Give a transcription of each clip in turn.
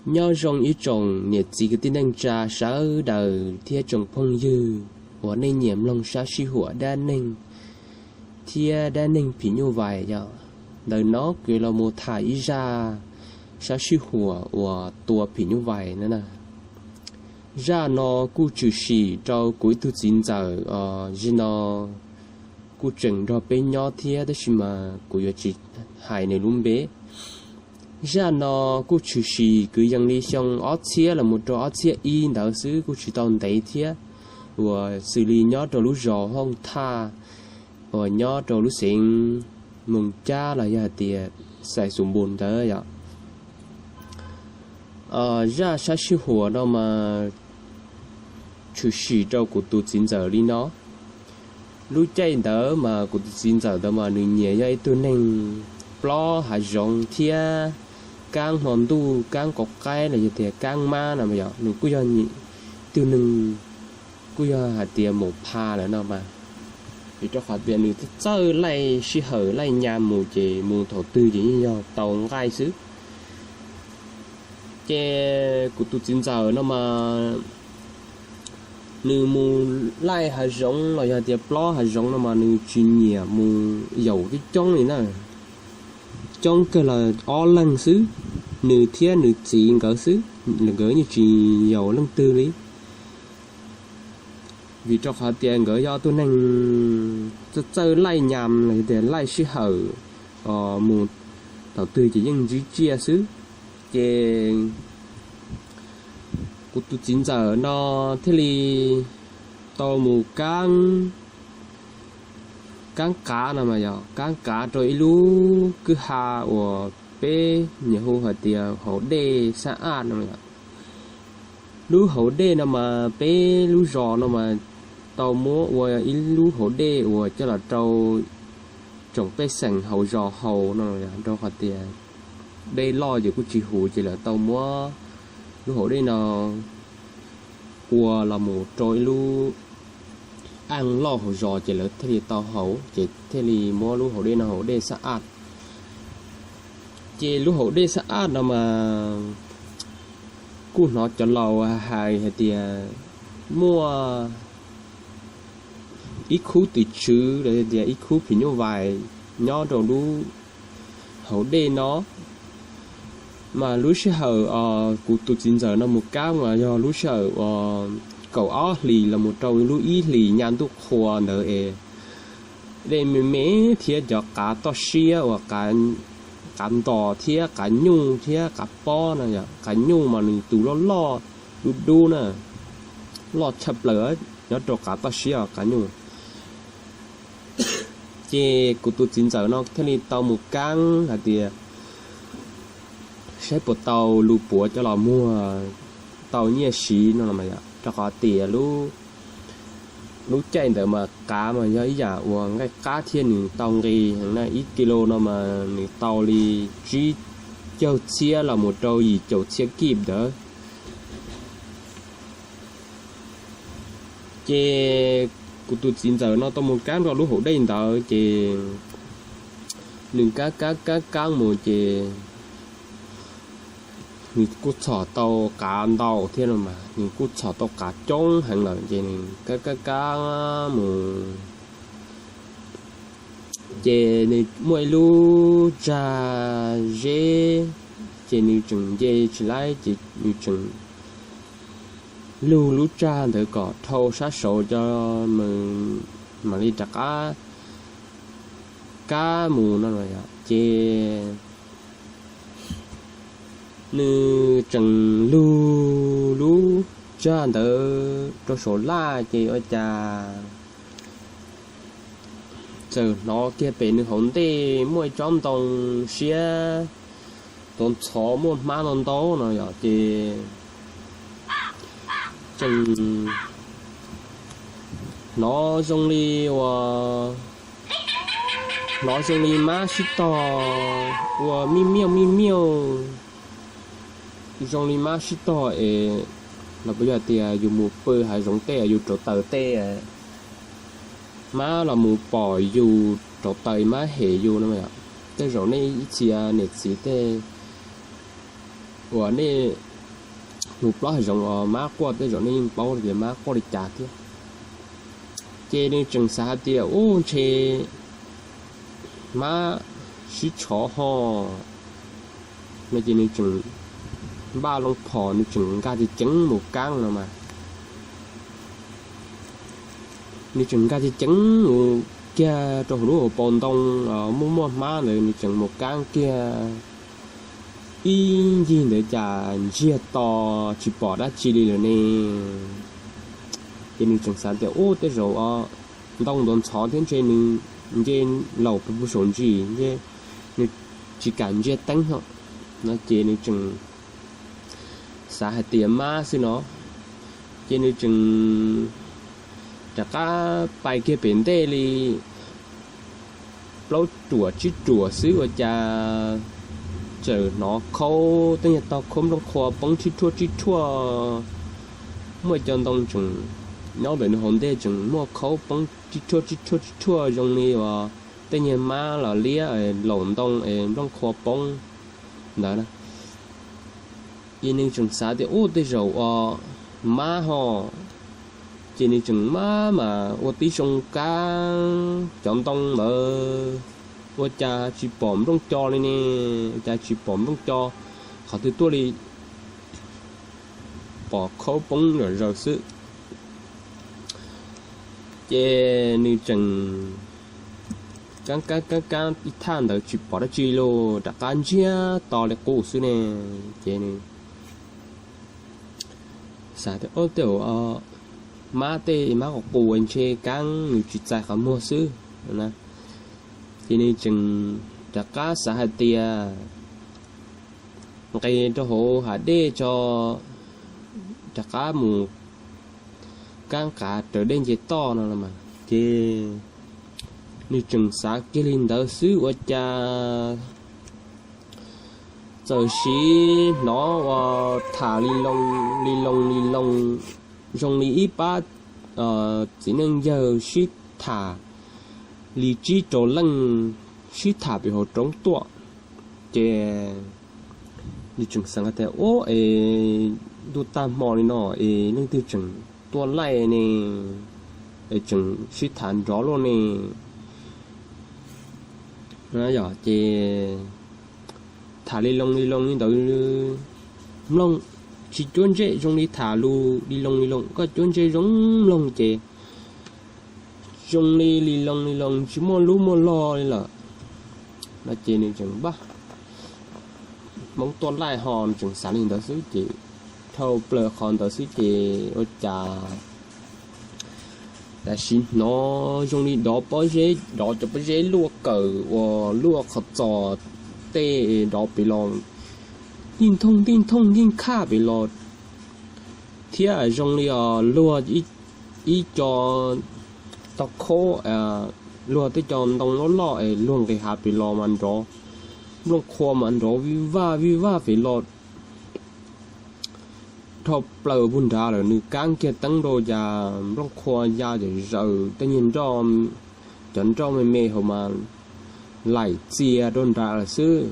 Nyob zoo ib tsoom niam txiv kwv tij neej tsa sawv daws thiab tsoom phooj ywg uas nej nyiam mloog sab sij huam dab neeg thiab dab neeg phim nyuj vais yom. Ntawm no kuv los mus tham ib zaj sab sij huam uas tua phim nyuj vais no na. Zaj no kuj tshwm sim rau kuv ib tug txiv ntxawm os, zaj no kuj tseem nrog peb nyob thiab tab sis mas kuv yuav tsis hais nws lub npe. Zaj no kuj tshwm sim kwv yees li xyoo ob txhiab los mus rau ob txhiab ib ntawd xwb, kuj tsis tau ntev thiab, uas xws li nyob rau lub zos Hooj Thaj uas nyob rau lub xeev Moos Cab los yog hais tias Xais Xus Npus ntawd yom. Zaj sab sij huam no mas tshwm sim rau kuv tus txiv ntxawm li no. Lub caij ntawd mas kuv tus txiv ntxawm ntawd mas nws nyiam yog ib tug neeg plob hav zoov thiab kaab hmo ntuj kaab qau qaib los yog tias kaab mab no yom. Nws kuj yog tug neeg kuj yog hais tias mus pha lawm no mas, vim rau qhov tias nws txawj laij sij hawm laij nyas mus ces mus thaum twg ces yeej yog tau nqaij xwb. Ces kuv tus txiv ntxawm no mas nws mus laij hav zoov los yog tias plob hav zoov no mas nws tsis nyiam mus yaum coob coob li na. Coob kawg los ob leeg xwb, nws thiab nws txiv nkawd xwb, nkawd yeej tsis yaum leej twg li. Vim rau qhov tias nkawd yog tug neeg txawj laij nyas los yog tias laij sij hawm mus thaum twg ces yeej ntsib tsiaj xwb. Ces kuv tus txiv ntxawm no thiaj li tau mus kaab, kaab qav no mas yog kaab qav rau ib lub kwj ha uas peb nyiam hu hais tias hauv dej Xab Aj no. Lub hauv dej no mas peb lub zos no mas tau muab ua ib lub hauv dej uas coj los rau tsoom pej xeem hauv zos haus no, rau qhov tias dej loj ces kuj tsis huv ces lawv tau muab lub hauv dej no ua los mus rau ib lub aj loj hauv zos ces lawv thiaj li tau haus, ces thiaj li muab lub hauv dej no hauv dej Xab Aj. Ces lub hauv dej Xab Aj no mas kuj hnov cov laus hais hais tias muaj ib khub tim tswv los tias ib khub phim nyuj vais nyob rau lub hauv dej no. Mas lub sij hawm kuv tus txiv ntxawm no mus kaab mas yog lub sij hawm uas kaum ob hlis los mus rau lub ib hlis nyas ntuj qhua ntawd es dej me me thiab cov qav toj siab uas qav ntos thiab qav nyuj thiab qav pob no, qav nyuj mas nws tus loj loj dub dub na, loj tshaj plaws nyob rau qav toj siab qav nyuj. Ces kuv tus txiv ntxawm no thiaj li tau mus kaab hais tias saib puas tau lus puav coj los muag tau nyiaj siv no, rau qhov tias lub caij ntawd mas qav mas yog ib yam uas nqaij qab thiab nws tau nqi heev na, ib kis lus no mas nws tau li tsib caug txhiab los mus rau yim caum txhiab kib ntawd. Ces kuv tus txiv ntxawm no tau mus kaab rau lub hauv dej ntawd ces nws kaab kaab kaab kaab mus ces nws kuj txhom tau qav ntau thiab no mas, nws kuj txhom tau qav coob heev lawm ces nws kaab kaab kaab mus ces nws muaj ib lub tsag zeb, ces nws tseem nce tsis laib ces nws tseem lug lub tsag ntawd kom dhau sab saud cov mam li rov qab kaab mus no. Ces nws tseem lug lub tsag ntawd rau saum laj ces ua cas txawm hnov kiag pem nws hauv ntej muaj ib tsob ntoo siab tov ntxhov muaj hmab ntau ntau no yom. Ces tseem hnov zoo li ua, hnov zoo li mab sib tog ua mij miauj mij miauj, zoo li mab sib tog es los puas yog tias yus mus pw hav zoov tej yus rauv taws tej, mab los mus pom yus rauv taws mab hem yus no. Tej zaum nej ib txhia niam txiv tej uas nej tus plaub hav zoov uas mab quaj tej zaum nej yeej paub tias mab quaj li cas thiab. Ces nws tseem xav hais tias ub ntshe mab sib tshov ho no ces nws tseem npaj loo phom, nws tseem nkag ceev ceev mus kaab no mas. Nws tseem nkag ceev ceev mus kiag rau hauv lub hauv paus ntoo muaj muaj hmab ntawd, nws tseem mus kaab kiag ib ncig ntawd cas ntsiag to tsis pom dab tsi li lawm ne. Ces nws tseem xav tias ub tej zaum ntoo ntxhov ntxhov thiab ntshe nws nce laum pw pw saum ntsis ntshe nws tsis kam ntsia teeb ho no ces nws tseem xav hais tias mab xwb no. Ces nws tseem rov qab pais kiag pem ntej li plaub ruam tsib ruam xwb ua cas txawm hnov khaub tej nyuag tog khaub nplooj qhua poob tsib rhuaj tsib rhuaj. Muaj cov ntoo tseem nyob ntawm nws hauv ntej tseem muaj khaub poob tsib rhuaj tsib rhuaj tsib rhuaj zoo li uas tej nyuag mab los liab laum ntoo es nplooj qhua poob ntawd na. Ces nws tseem xav tias ub tej zaum uas mab ho, ces nws tseem mab mas ua tib zoo kaab cov ntoo ntawd ua cas tsis pom nplooj co li ne, ua cas tsis pom nplooj co qhov twg tuaj li, pom khaub poob zom zaws xwb. Ces nws tseem kaab kaab kaab kaab ib thaj ntawd tsis pom dab tsi li, rov qab ntsiag to li qub xwb ne. Ces nws xav tias ub tej zaum mab tej mab qus qus ntshe kaab nws tsis txais qhov muag xwb. Ces nws tseem rov qab xav hais tias nqis rau hauv hav dej tso, rov qab mus kaab qav raws dej nce toj no los mas. Ces nws tseem xav kiag li ntawd xwb ua cas txawm sim hnov uas tham li loo li loo li loo zoo li ib pab txiv neej yawg sib tham li tsib rau leej sib tham pem hauv roob tuaj. Ces nws tseem xav tias ub es ntuj tag hmo li no es leej twg tseem tuaj laij ne, es tseem sib tham nrov luaj ne. Yog ces tham li loo li loo li ntawd mloog tsis cuab ntsej zoo li tham lus li loo li loo, koj cuab ntsej zoo mloog ces zoo li li loo li loo tsis muaj lub muaj log li lawm no ces nws tseem npaj Hmoob tuaj laij ho nws tseem xav li ntawd xwb ces dhau plaws qhov ntawd xwb ces ua cas tam sim hnov zoo li dov pob zeb, dov cov pob zeb luaj kawm uas luaj qhov txos tej dov pem los, yeej thooj yeej thooj yeej khaj pem los thiab zoo li luag ib co tog khaub, luag tej co ntoo loj loj es luag nqis hav pem los mas nrov, nplooj qhua mas nrov vij vaj vij vaj pem los dhau plaws puag nrad lawm. Nws kab kiag teeb rau cas nplooj qhua ya zom zaws tej nyuag nroj, cov nroj me me hauv mas laim txias rau nrad lawm xwb.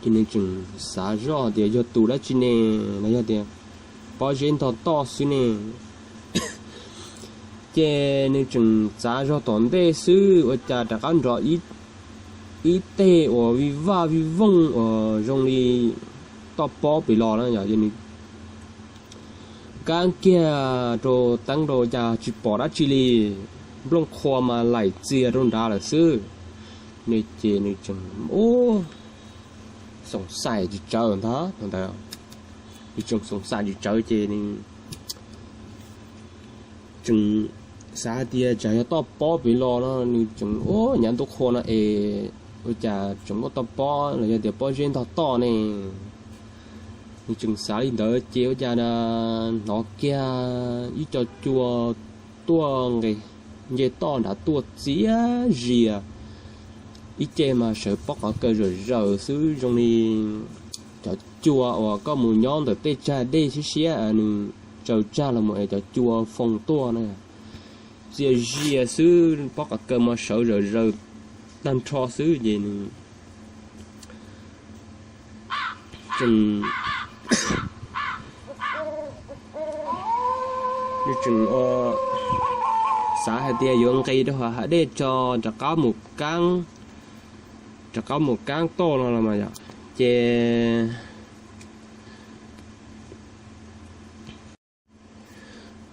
Ces nws tseem xav zoj tias yog tus dab tsi ne, los yog tias pob zeb ntog toj xwb ne. Ces nws tseem txav zog tom ntej xwb ua cas rov qab nrov ib teg uas vij vaj vij vooj uas zoo li toj pob pem los na. Nws kab kiag rau teeb rau cas tsis pom dab tsi li, nplooj qhua mas laim txias rau nrad lawm xwb. Nws ces nws tseem ub xoom xaim tsis tsawv ntag ntawd, nws tseem xoom xaim tsis tsawv ces nws tseem xav hais tias tsam yog toj pob pem los no, nws tseem ub nyav ntuj qhua no es ua cas tseem muaj toj pob los yog tias pob zeb ntog toj ne. Nws tseem xav li ntawd ces ua cas hnov kiag ib co cua tuaj nqis nce toj nrad tuaj txias zias. Ib ce mas sawv pob qhov kaw zawm zaws xwb zoo li cov cua uas koj mus nyob ntawm tej tsag dej siab siab nws tsaws tsag los mus es cov cua foo tuaj na. Txias zias xwb pob qhov kaw mas sawv zawm zaws tag nrho xwb ces nws tseem Tseem ua xav hais tias yuav nqis rau hauv hav dej tso rov qab mus kaab, rov qab mus kaab toj no los mas yom. Ces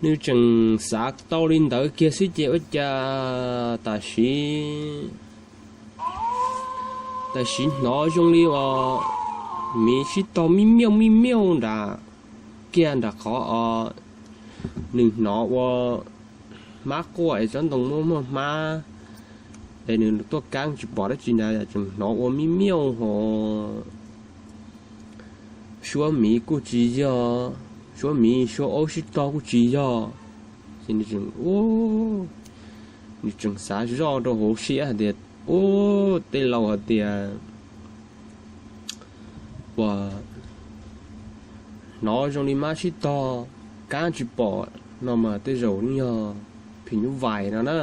nws tseem xav tau li ntawd kiag xwb ces ua cas tam sim, tam sim hnov zoo li uas miv sib tog mib miauj mib miauj nram, kiag nram qhov os, nws hnov ua hmab quaj es tsob ntoo muaj muaj hmab, es nws tuaj kaab tsis pom dab tsi ntag, tseem hnov ua mib miauj ho suab miv kuj tsis yog, suab miv suab aub sib tog kuj tsis yog. Ces nws tseem, nws tseem xav zoj rau hauv siab hais tias, ub, tej laus hais tias uas hnov zoo li mab sib tog, kaab tsis pom no mas tej zaum yog phim nyuj vais no na.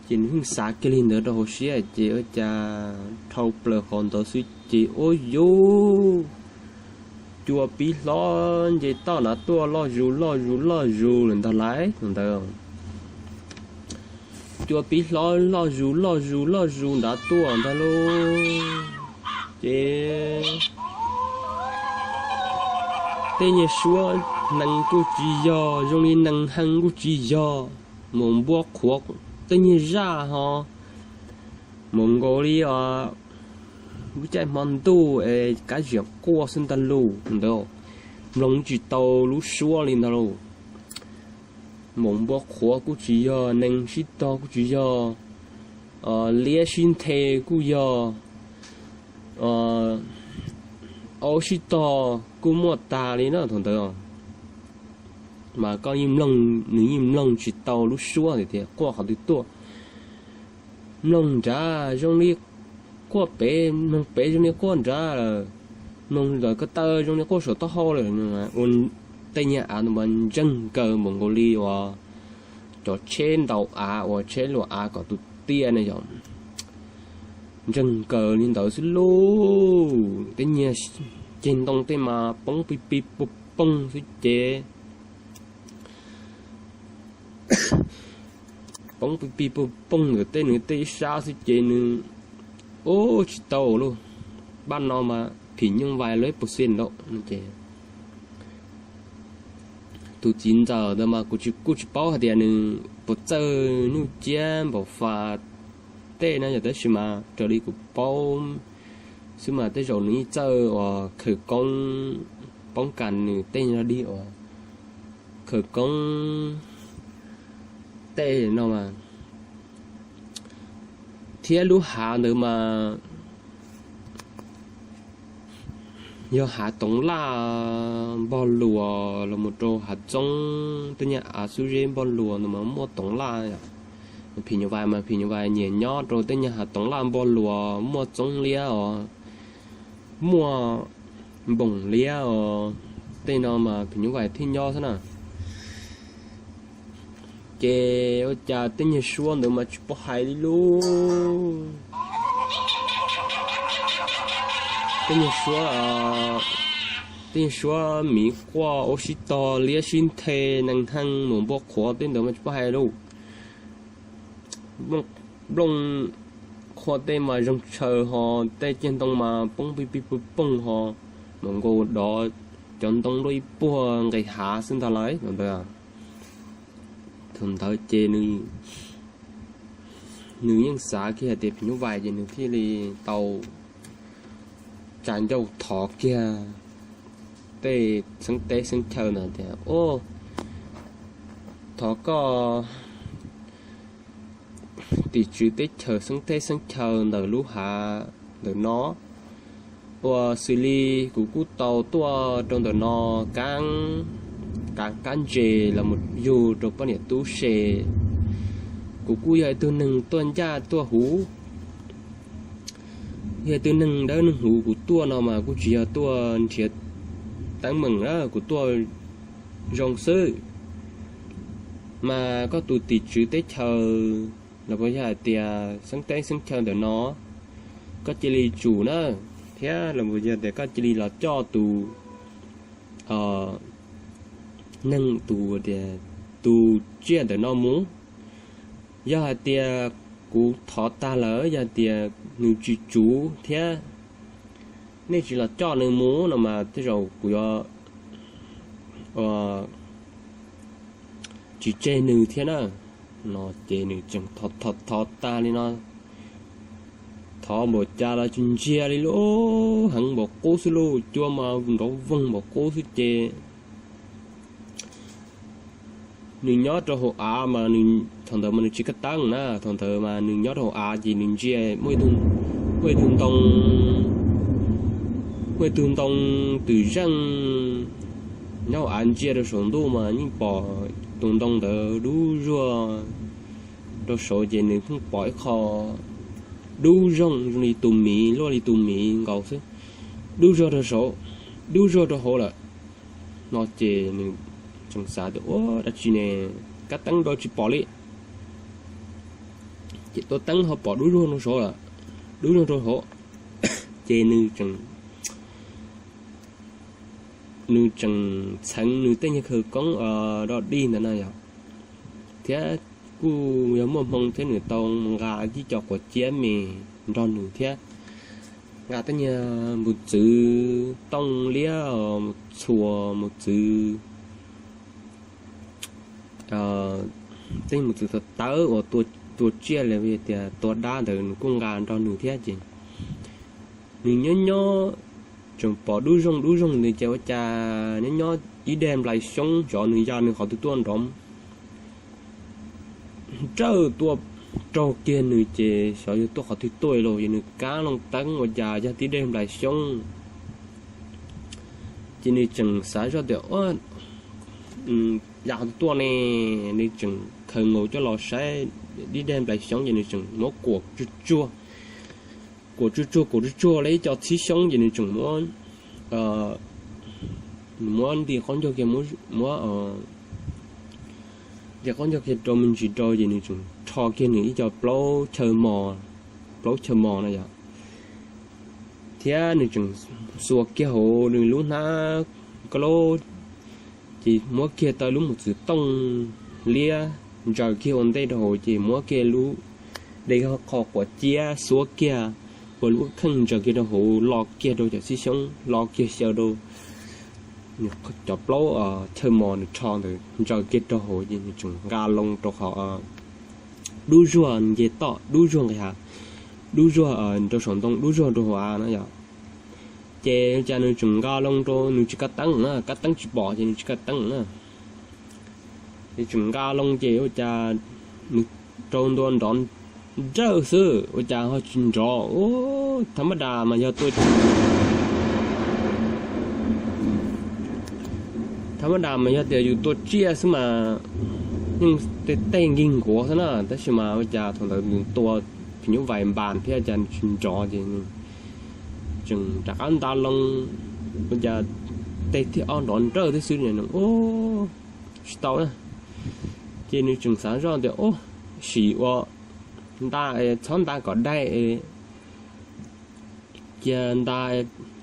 Ces nws yeej xav kiag li ntawd rau hauv siab ces ua cas dhau plaws qhov ntawd xwb ces ua yuv, cua pib hlob nce toj nrad tuaj loj zus loj zus loj zus lawm ntag lauj ntawd. Cua pib hlob loj zus loj zus loj zus nrad tuaj ntag lauj. Ces tej niag suab nees kuj tsis yog, zoo li nees hee kuj tsis yog, mus npua qhuav tej niag zaj ho mus nkaus li os, lub caij hmo ntuj es kav ziam quaj xwb ntag lauj ntawd. Mloog tsis tau lub suab li ntag lauj. Mus npua qhuav kuj tsis yog, nees sib tog kuj tsis yog, liab sib nthe kuj yog, aub sib tog kuj muaj tag li na thaum ntawd. Mas koj yeej mloog, nws yeej mloog tsis tau lub suab tias quaj qhov twg tuaj. Mloog nrad zoo li quaj pem, mloog pem zoo li quaj nrad lawm, mloog lawm ko taw zoo li quaj saum taub hau lawm. Ua tej niag av ntawd mas ntseeg nkaws mus nkaus li uas cov tsheb ntaus av uas tsheb luam av kom tus tiaj ne yom. Ntseeg nkaws li ntawd xwb lauj. Tej niag ceg ntoo tej mas poob pig pig puag poog xwb ces poob pig pig puag poog ntawm tej nws tej ib sab xwb ces nws, ub, tsis tau lauj. Paj no mas phim nyuj vais lawm puas xij lauj no ces tus txiv ntxawm ntawd mas kuv kuj tsis paub hais tias nws puas txawj nyuj ciab npaum fas tej na yom, tab sis mas raws li kuv paub xwb mas tej zaum nws yeej txawj uas khawv koob poob kas nws tej no dig uas khawv koob tej no mas. Thiab lub hav ntawd mas yog hav toov laj npog luas los mus rau hav txoob, tej niag av xub zeb npog luas ntawd mas muaj toov laj. Phim nyuj vais mas phim nyuj vais nyiam nyob rau tej niag hav toov laj npog luas muaj txoob liab os, muaj npoom liab os, tej no mas phim nyuj vais thiaj nyob xwb na. Ces ua cas tej niag suab ntawd mas tsis paub hais li lauj. Tej niag suab, tej niag suab miv quaj, aub sib tog, liab sib nthe, nees heej, mus npua qhuav tej ntawd mas tsis paub hais lauj. Nplooj qhuav tej mas zoo tshaw ho, tej ceg ntoo mas poob pig pig puag poog ho, mus nkaus dov cov ntoo luaj ib puag nqis hav xwb ntag lauj no ntawd. Thaum ntawd ces nws yeej xav kiag hais tias phim nyuj vais ces nws thiaj li tau tsa ncauj thov kiag tej xeeb teb xeeb chaw ntawd tias, Au, thov koj tim tswv teb chaws xeeb teb xeeb chaw ntawm lub hav ntawm no, uas xws li kuv kuj tau tuaj rau ntawm no kaab, kaab ntses los mus yug rau poj niam tub se. Kuv kuj yog ib tug neeg tuaj ncaj tuaj huv, yog ib tug neeg dawb neeg huv, kuv tuaj no mas kuj tsis yog tuaj nrhiav teeb meem na, kuv tuaj zoo xwb. Mas koj tus tim tswv teb chaws los puas yog hais tias xeeb teb xeeb chaw ntawm no, koj cia li tsum na, thiab los puas yog tias koj cia li los coj tus, neeg tus tias tus tsiaj ntawm no mus. Yog hais tias kuv thov tag lawm, yog hais tias nws tsis tsuv thiab nej tsis los coj nws mus no mas tej zaum kuv yuav tsis tseg nws thiab na. No ces nws tseem thov thov tag li no, thov npaum cas los tsis ntsiag li lauj, heev npaum qub xwb lauj, cua mas nrov voog npaum qub xwb ces nws nyob rau hauv av mas, thaum ntawd mas nws tsis kaj teeb na, thaum ntawd mas nws nyob rau hauv av ces nws ntsia muaj ib tug ntoo, muaj ib tug ntoo twm zeej nyob hauv av, ntsia rau saum ntuj mas yeej pom tus ntoo ntawd dub zuag rau saud ces nws pheej pom ib qho dub zoog zoo li tus miv, luaj li tus miv nkaus xwb, dub zuag rau saud, dub zuag rau hauv lawm. No ces nws tseem xav tias ua dab tsi ne, kaj teeb rau tsis pom li, ces tua teeb ho pom dub zuag rau saud lawm, dub zuag rau hauv. Ces nws tseem nws tseem txheev nws tej nyuag khawv koob dog dig ntawd no yog, thiab kuj yog muaj hmoo thiab nws tau nqa ib co quav ciab me nrog nws thiab, nqa tej nyuag mus txwv tooj liab, mus txhuas mus txwv tej mus txwv tawv uas tua tsiaj li tias tua dab ntawd nws kuj nqa nrog nws thiab ces nws nyob nyob tseem pom dub zoog dub zoog ntawd ces ua cas nyob nyob ib daim nplais xyoob xyov nws ya nws qhov twg tuaj nrov nrawj tuaj raug kiag nws ces xyov yog tuaj qhov twg tuaj los ces nws kab loo teeb ua cas yog tib daim nplais xyoob. Ces nws tseem xav zoj tias ua ya qhov twg tuaj ne, nws tseem khaws nkaus coj los saib tib daim nplais xyoob ces nws tseem muab kuam tsuag tsuag, kuam tsuag tsuag kuam tsuag tsuag li ib co txhib xyoob ces nws tseem muab, muab nti qaub ncaug kiag, muab nti qaub ncaug kiag rau me ntsis rau ces nws tseem rho kiag nws ib co plaub chaw mos, plaub chaw mos no yog, thiab nws tseem xuas kiag hauv nws lub hnab kab laub, ces muab kiag tau lub mus txwv tooj liab ntsaws kiag ua ntej rau hauv ces muab kiag lub de qho quav ciab xuab kiag ua lub kheej ntsaws kiag rau hauv lo kiag rau cov txhib xyoob lo kiag xyaw rau cov plaub chaw mos nws rho ntawd ntsaws kiag rau hauv ces nws tseem nqa loo rau qhov dub zuag nce toj dub zuag nqis hav, dub zuag rau saum ntoo dub zuag rau hauv av no yog. Ces cas nws tseem nqa loo rau nws tsis kaj teeb na, kaj teeb tsis pom ces nws tsis kaj teeb na. Nws tseem nqa loo ces ua cas nws rau ntua nrov nrawj xwb ua cas ho tsis nrov. Thav mab das mas yog tua, thav mab das mas yog tias yus tua tsiaj xwb mas yeej tej tej nkig nkuav xwb na, tab sis mas ua cas thaum ntawd nws tua phim nyuj vais npas thiab cas nws tsis nrov ces nws tseem rov qab nta loo, ua cas tej thib ob nrov nrawj thiab xwb, tsis tau na. Ces nws tseem xav zoj tias sim ua nta, txhob nta kom daig, cia nta,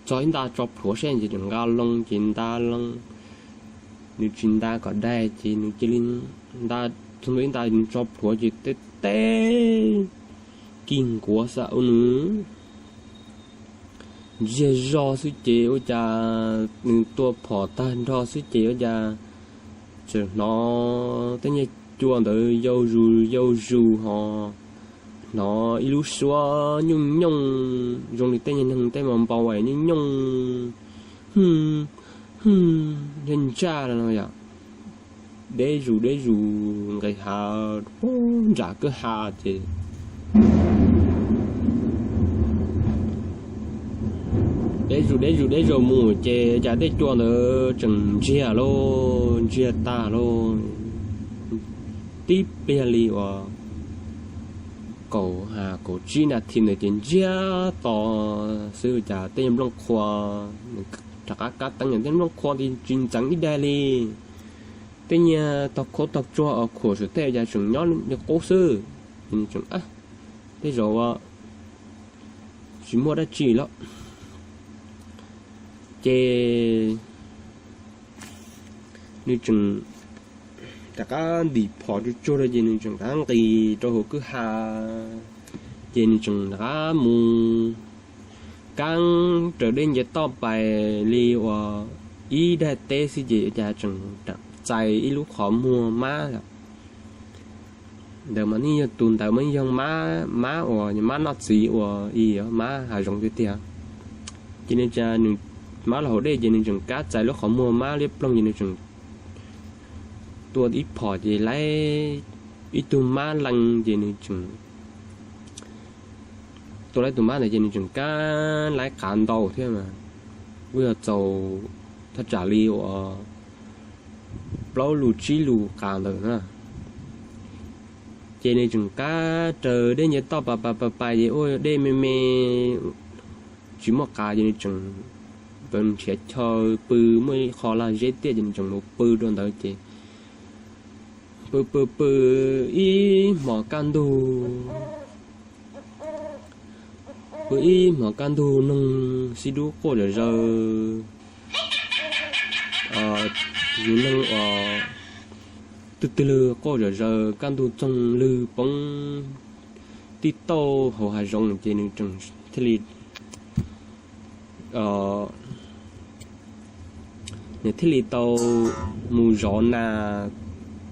txog ib nta tso plhuav seb, ces tseem nqa loo ces nta loo, nws tsis nta kom daig ces nws cia li nta, txog ntua ib nta nws tso plhuav ces tej teb kig nkuav xwb ua nws ntsiag zog xwb ces ua cas nws tua phom tag nrho xwb ces ua cas txawm hnov tej nyuag cua ntawd yau zus yau zus ho hnov ib lub suab nyooj nyooj zoo li tej nyuag neeg tej mos npau nyooj nyooj, hwj, hwj, ntsaj ntsaj no yom, deb zus deb zus nqis hav nram kwj ha ces deb zus deb zus deb zus mus ces cas tej cua ntawd tseem ntsiag lauj, ntsiag tag lauj. Tib pliag li uas kaum ha kaum tsib nas this ntawd ces ntsiag to xwb cas tej nyuag nplooj qhuav, rov qab kab teeb yog tej nplooj qhuav tsis ntxeev ib daig li. Tej nyuag tog khaub tog tsuag uas khuam saum tej cas tseem nyob li qub xwb. Tseem, tej zaum tsis muaj dab tsi lawm. Ces nws tseem rov qab ntim phom tsuag tsuag rau ces nws tseem rov qab nqis rau hauv kwj ha, ces nws tseem rov qab mus kaab raws dej nce toj pais li uas ib daim teb xwb ces cas tseem txais ib lub qhov muag mab lawm. Ntawd mas yeej yog tus ntawd mas yog mab uas mab noj txiv uas i mab hav zoov tiag tiag. Ces nws, nws mab los hauv dej ces nws tseem kaab txais lub qhov muag mab liab ploog ces nws tseem tua ib phom ces laib ib tug mab lees ces nws tseem tua laib tus mab ntawd ces nws tseem kaab laib qav ntau thiab mas kuj yog txaus thaj tsam li uas plaub lus tsib lus qav ntawd na. Ces nws tseem kaab raws dej nce toj pa pa pa pa ces ua dej me me tsis muaj qav ces nws tseem nrhiav chaw pw, muaj ib qho lag zeb tiaj ces nws tseem mus pw rau ntawd ces pw pw pw ib hmos kaj ntug, pw ib hmos kaj ntug noog xib dub quaj zom zaws, noog uas twg twg lwg quaj zom zaws kaj ntug txoog lwg poob tib tauj hauv hav zoov ces nws thiaj li nws thiaj li tau mus zov nas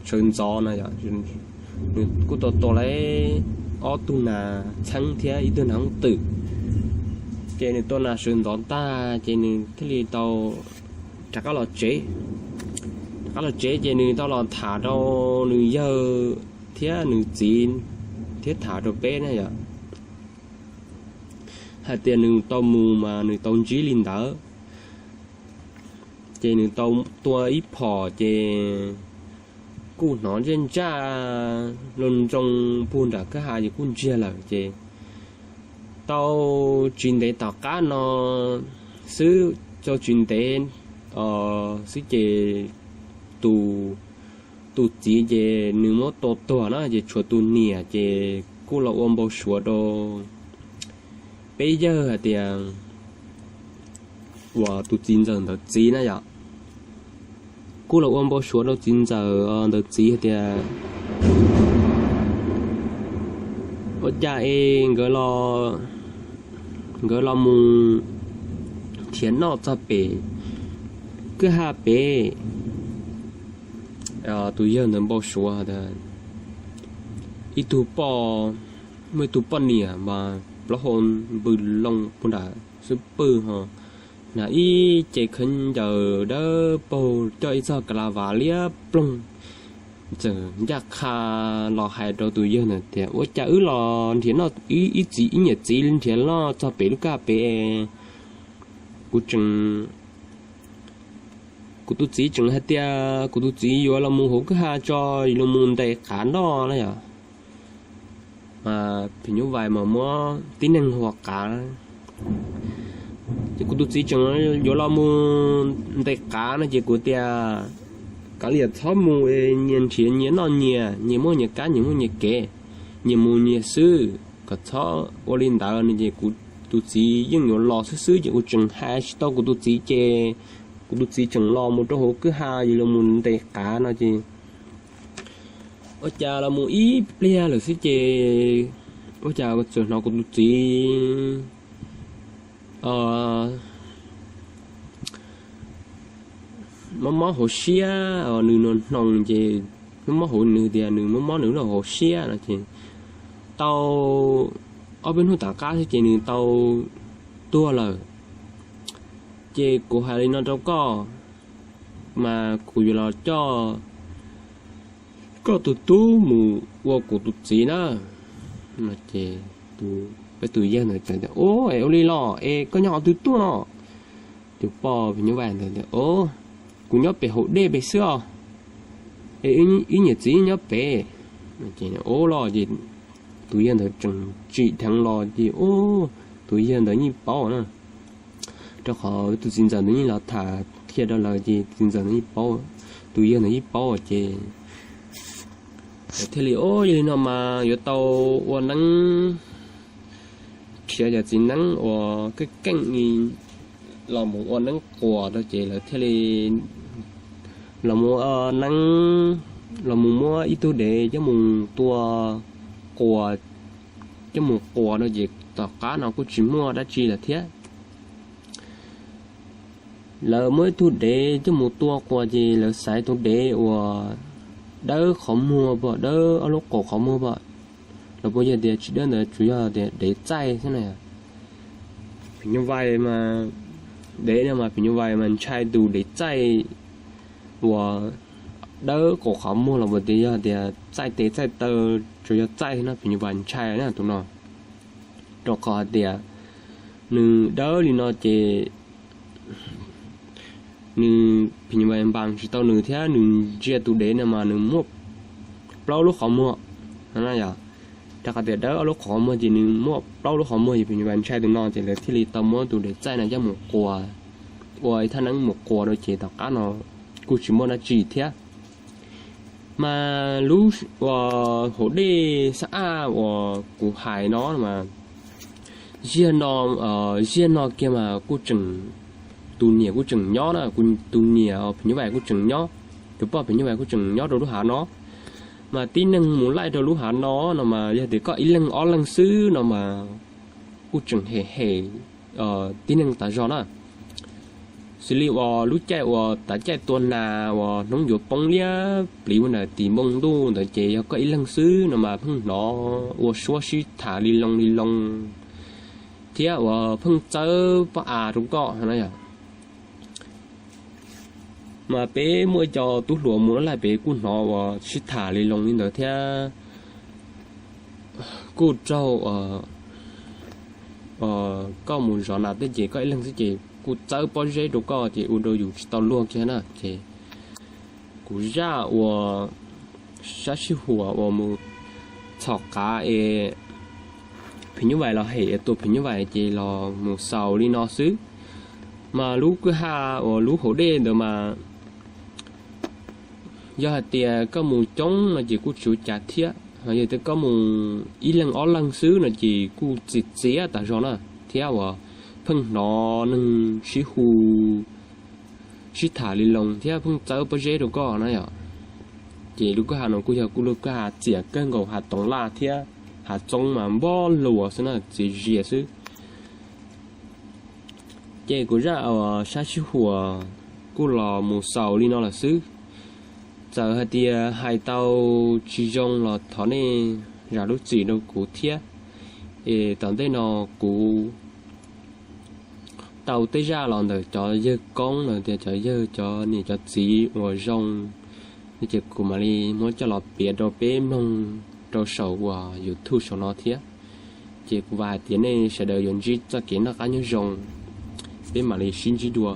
sawv ntxov no. Nws kuj tau tua laib ob tug nas txheeb thiab ib tug nas hoob twm. Ces nws tua nas sawv ntxov tag ces nws thiaj li tau rov qab los tsev. Rov qab los tsev ces nws tau los tham rau nws yawg thiab nws txiv thiab tham rau peb na yom, hais tias nws tau mus mas nws tau ntsib li ntawd. Ces nws tau tua ib phom ces kuj hnov ntsaj ntsaj loo nroo puag nram kwj ha ces kuj ntsiag lawm ces tau tsis ntev tom qab no xwb, tau tsis ntev xwb ces tus, tus txiv ces nws muab tua tuag na ces tshuav tus niam ces kuj los ua npau suav rau peb yawg hais tias uas tus txiv ntxawm ntawd txiv na yom, kuj los ua npau suav rau txiv ntxawm ntawd txiv hais tias ua cas es nkawd los mus nrhiav noj txog pem kwj ha pem. Tus yawg ntawd npau suav tias ib tug poj, muaj ib tug poj niam mas plaub hau npws loo puag nram xub pwg ho hnav ib ce khaub ncaws dawb paug coj ib txog ka la vas liab ploog txawm ncaj qha los hais rau tus yawg ntawd tias ua cas wb los nrhiav noj, ib txiv ib niam txiv nrhiav noj txog pem lub kwj ha pem. Kuv tseem, kuv tus txiv tseem hais tias kuv tus txiv yuav los mus hauv kwj ha tso, yuav los mus ntes qav noj na yom. Phim nyuj vais mas muab tib neeg hu ua qav. Ces kuv tus txiv tseem yuav los mus ntes qav no ces kuv tias kav liam txhob mus, nyias nrhiav nyias noj nyias, nyias muaj nyias kab nyias muaj nyias kev, nyias mus nyias xwb, kom txhob ua li ntawd no ces kuv tus txiv yeej yuav los xwb xwb ces kuv tseem hais tsis tau kuv tus txiv ces kuv tus txiv tseem los mus rau hauv kwj ha yuav los mus ntes qav no ces ua cas los mus ib pliag lawm xwb ces ua cas txawm hnov kuv tus txiv mob mob hauv siab, nws nws hnoos ces mob mob hauv, nws tias nws mob mob nws lub hauv siab no ces tau ob peb hnub tom qab xwb ces nws tau tuag lawm. Ces kuv hais li no rau koj, mas kuv yuav los coj koj tus tub mus ua kuv tus txiv na. Ces peb tus yawg ntawd tias, Ua es ua li los es koj nyob qhov twg tuaj no? Tus poj phim nyuj vais ntawd tias, Kuv nyob pem hauv dej pem xwb os, es wb niam txiv nyob pem. Ua los ces tus yawg ntawd tseem tsim dheev los ces tus yawg ntawd yeej paub na, rau qhov tus txiv ntxawm ntawd yeej los tham qhia rau lawv ces tus txiv ntxawm ntawd yeej paub, tus yawg ntawd yeej paub ces thiaj li, Ua yog li no mas yuav tau ua neeb, nrhiav cov txiv neeb uas keej keej los mus ua neeb quas rau ces lawv thiaj li Los mus neeb, los mus muab ib tug dev coj mus tua quas, coj mus quas no ces tom qab no kuj tsis muaj dab tsi lawm thiab. Lawv muab ib tug dev coj mus tua quas ces lawv xaiv tus dev uas dawb qhov muag pom, dawb ob lub qaum qhov muag pom. Los puas yog tias tsis dawb ntawd, tsuas yog tias dev txaij xwb na. Phim nyuj vais mas, dev no mas phim nyuj vais mas ntshai tus dev txaij uas dawb qaum qhov muag los puas tias yog tias txaij tes txaij taw, tsuas yog txaij no phim nyuj vais ntshai na tus no. Rau qhov hais tias nws dawb li no ces nws phim nyuj vais npas tsis tau nws thiab, nws ntsia tus dev no mas nws muaj plaub lub qhov muag. Yog rau qhov tias dawb ob lub qhov muag ces nws muaj plaub lub qhov muag, ces phim nyuj vais ntshai tus no ces lawv thiaj li tau muab tus dev txaij no coj mus quas, ua ib thaj neeb mus quas rau ces tom qab no kuj tsis muaj dab tsi thiab. Mas lub uas hauv dej xab aj uas kuv hais no mas, ziag no, ziag no kiag mas kuj tseem, tus niam kuj tseem nyob na, tus niam phim nyuj vais kuj tseem nyob, tus poj phim nyuj vais kuj tseem nyob rau lub hav no. Mas tib neeg mus laij rau lub hav no no mas yog tias koj ib leeg ob leeg xwb no mas kuj tseem hem hem tib neeg tas zog na. Xws li uas lub caij uas tav caij tua nas uas hnub yuav poob liab pliv ua ntawm tim npoo ntuj ntawd ces yog koj ib leeg xwb no mas pheej hnov ua suab sib tham li loo li loo thiab uas pheej txawb pob av rau koj no yog. Mas peb muaj ib co tub hluas mus laij pem kuj hnov uas sib tham li loo li ntawd thiab. Kuj raug koj mus zov nas tej ces koj ib leeg xwb ces kuj txawb pob zeb rau koj ces ua rau yus tsis tau luag kiag na ces kuv zaj uas sab sib huam uas mus txhom qav es phim nyuj vais los hem es tua phim nyuj vais ces los mus xaus li no xwb. Mas lub kwj ha uas lub hauv dej ntawd mas yog hais tias koj mus coob no ces kuj tsis ua cas thiab, yog tias koj mus ib leeg ob leeg xwb no ces kuj txias txias tas zog na, thiab uas pheej hnov neeg sib hu sib tham li loo thiab pheej txawb pob zeb rau koj na yom. Ces lub kwj ha no kuj yog kuj lub kwj ha txias kawg nkaus, hav toov laj thiab hav txoob mas npob luas xwb na, txias zias xwb. Ces kuv zaj uas sab sib huam kuj los mus xaus li no lawm xwb. Txawm hais tias hais tau tsis zoo los thov nej zam lub txim rau kuv thiab. Es tom ntej no kuv tau tej zaj los ntawm cov yawg koob los tias cov yawg cov niam cov txiv uas zoo, ces kuv mam li muab coj los piav rau peb mloog rau saum uas YouTube saum no thiab. Ces kuv vam hais tias nej sawv daws yuav ntsib txoj kev noj qab nyob zoo, peb mam li sib ntsib dua.